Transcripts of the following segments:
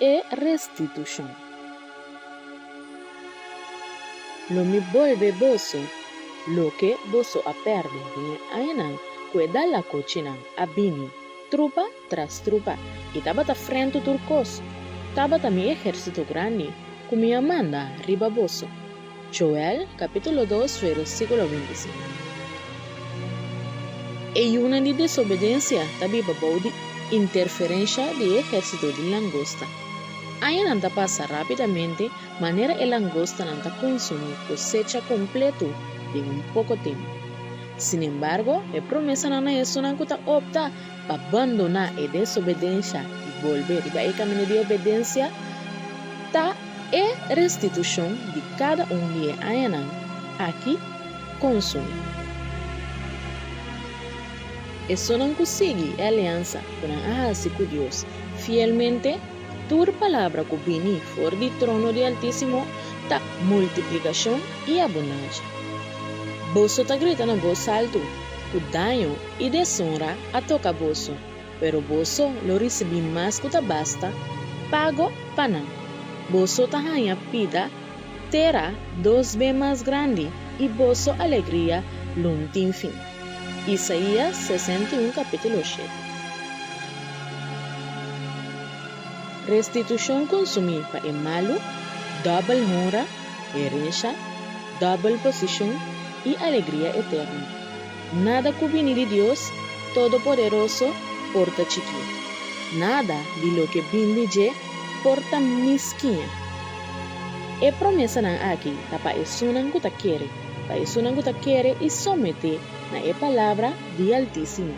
E restitushon. Lo mi bolbe boso loke boso a pèrdè den e añanan ku e dalakochinan a bini trupa tras trupa i tabata frentu tur kos. Tabata mi ehérsito grandi ku mi a manda riba boso. Joel kapítulo dos versíkulo 25. E yunan di desobedensia ta biba bou di interferensha di e ehérsito di langosta. Añanan ta pasa rápidamente manera e langostanan ta konsumí kosecha kompletu den un poko tempu. Sinembargo, e promesanan na esunnan ku ta opta pa bandoná e desobedensha i bolbe riba e kaminda di obedensia ta e restitushon di kada un di e añanan aki konsumí. Esunnan ku sigui e aliansa ku nan a hasi ku Dios fielmente, tur palabra ku bini for di trono di Altísimo ta multiplikashon i abundansha. Boso ta grita na bos haltu ku daño i desonra a toka boso, pero boso lo risibí mas ku ta basta pago pa nan. Boso ta haña pida tera dos be mas grandi i boso alegria lo no tin fin. Isaías 61 kapítulo shete. Restitushon konsumí pa e malu, dòbel honra, herensha, dòbel posishon i alegria eterno. Nada ku bini di Dios Todopoderoso por ta chikí. Nada di loke bin di dje por ta miskiña. E promesanan aki ta pa esunnan ku ta kere, pa esunnan ku ta kere i someté na e palabra di Altísimo.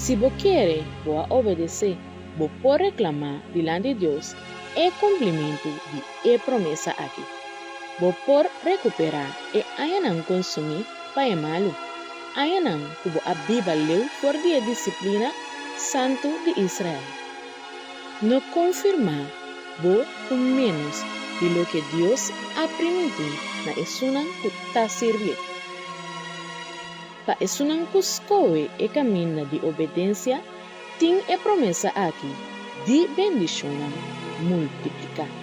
Si bo kere, bo a obedesé, bo por reklamá dilanti Dios e kumplimentu di e promesa aki. Bo por rekuperá e añanan konsumí pa e malu, añanan ku bo a biba leu for di e disiplina santu di Israel. No konfirmá bo ku ménos di loke Dios a primintí na esunnan ku ta sirbié. Pa esunnan ku skohe e kaminda di obedensia tin e promesa aki di bendishonnan multipliká.